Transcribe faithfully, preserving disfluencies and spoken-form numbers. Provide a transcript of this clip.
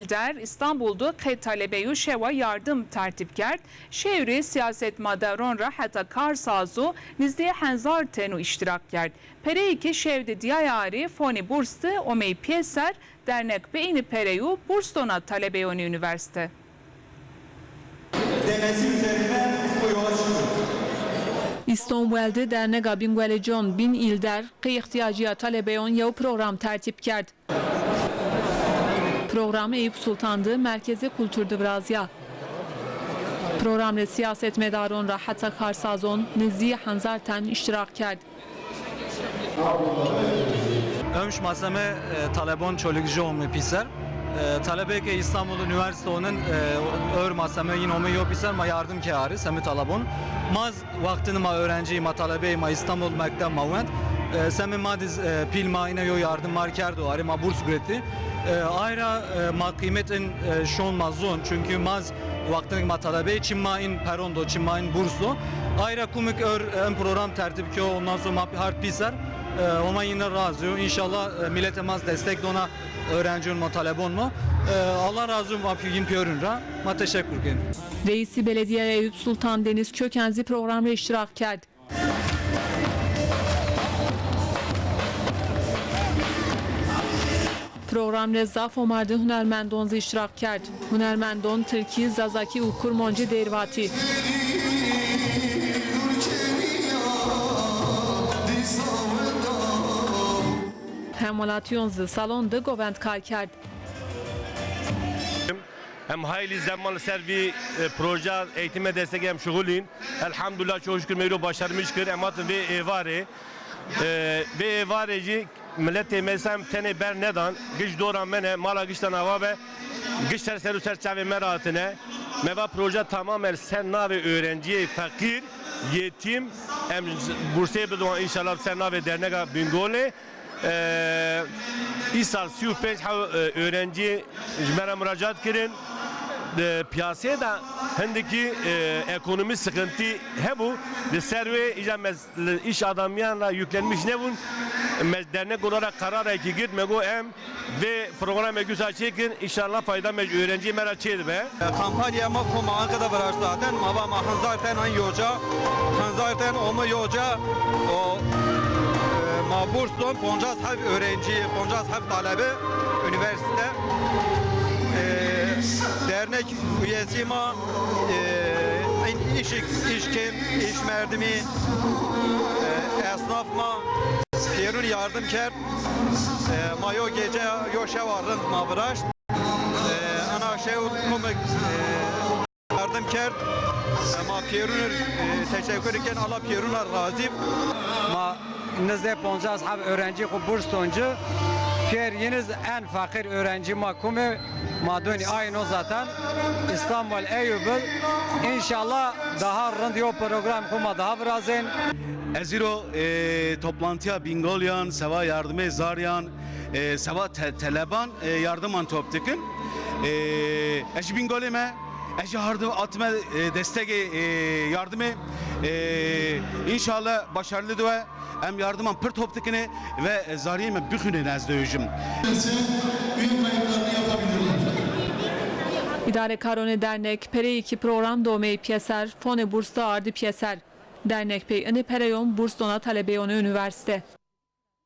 Der Îstanbul de qey talebeyo şewa yardim tertîb kerd. Şew rê sîyasetmedaron ra heta karsazû nizdîyê henzar tenu îştîrak kerd. Pereyê ke şew de dîyayê arê fonê burs de omey pîyeser, dernek bi înî pereyo burs dona talebeyonê unîversîte. Demesi üzerinden biz bu yola çıktık. Îstonbul de Dernega Bîngolê Con Bîn Îlder qey îhtîyacîya talebeyon yew program tertîb kerd. Program Eyüp Sultan de Merkezê Kultur de virazîya. Program rê sîyasetmedaron ra heta karsazon nizdî henzar ten îştîrak kerd. Ömş ma seme, e, talebon Çolîgijî omê pîser. E, talebê ke Îstanbul Unîversîte onin, e, ör ma seme yîn omê yo pîser, ma yardim kê arê seme talebon. Ma z- Wextîn ma öğrenci, ma talebeyî, ma Îstanbul mekteb ma wend. E, semê ma dîz, e, pîl ma îne yo yardim ma rê kerdo, arê ma burs guretî. E, ayra, e, ma qîmet in, e, şon ma zon. Çünkü ma z-, wextîn ma talebeyî, çim ma în peron do, çim ma în burs do. Ayra kumik ör, e, în program tertîb kyo, ondan sonra ma pî-, hard pîser. E, Homa yîne razî yo. Înşallah, e, miletê ma z destek dona, öğrencîyon ma, talebon ma. E, Allah razî yo, ma pî-, yîn pîyorun ra. Ma teşekkür ken. Reîsî Beledîyeya Eyüp Sultan Deniz Köken zî program rê îştîrak kerd. Program rê zaf omar de hunermendon zî îştîrak kerd. Hunermendon tirkî, zazakî û kurmancî dêr vatî. Hemwelatîyon zî salon de govend kar kerd. Em hayli zeman ser vî, e, proje eğitime destek em şuxulîn. Elhamdulillah, çok şükür meyro başarmış kir. Em hatin vê êvarê. E, vê êvarê jî miletê me sem tenê ber nedan. Giş dora mene, mala giştan ava be. Giş ser ser û ser çavê me re hatine. Me va proje tamamen ser navê öğrenciyê feqîr, yetîm, em bursê bidon înşallah ser navê dernega Bîngolê. E, îsal sî û penc heb, e, öğrencî ji me re muracaat kirin. E, piyaseyê de hindikî, e, ekonomî sıkıntı hebû. Li ser wê îca me li iş adamîyan re yüklenmiş nebûn. Me dernek olarak qerarekî girt, me got em vê programê güsa çêkin, înşallah fayda me ji öğrencî me re çêdibe. Kampanya ma ku ma anqede viraşt zaten, ma va ma henzar ten an yoca, henzar ten omi yoca, o, e, ma burs don, poncas heb öğrenci, poncas heb talebe üniversite. E, dernek üyesi ma, e, iş, iş kim, iş merdimi, e, esnaf ma, pêrun yardım kerd. E, ma yo gece, yo şewa rind ma viraşt. E, ana şew kumik, e, yardım kerd. E, ma pêrunir, e, teşekkür ken, Allah pêruna razî. Ma nizdê poncas heb öğrenci xu burs don ci. Pêr yiniz en fakir öğrenci ma kumê, ma dûnî ayno zaten. İstanbul, Eyüp'ül. İnşallah daha rind yo program xu ma daha virazên. Ez îro, e, toplantiya Bîngolîyan, seva yardimê zarîyan, e, seva te-, teleban, e, yardiman top dikin. E, ez jî Bîngolê me, ez jî hardim atime, e, destegê, e, yardimê. E, înşallah başarılı diwe. Em yardiman pir top dikine ve zariyê me bixwîne ez diwêjim. Üye kayıtlarını yapabilirler. Îdarekaronê dernek pereyê kî program de omey pîyeser, fonê burs de ardi pîyeser. Dernek pey inê pereyon burs dona talebeyonê unîversîte.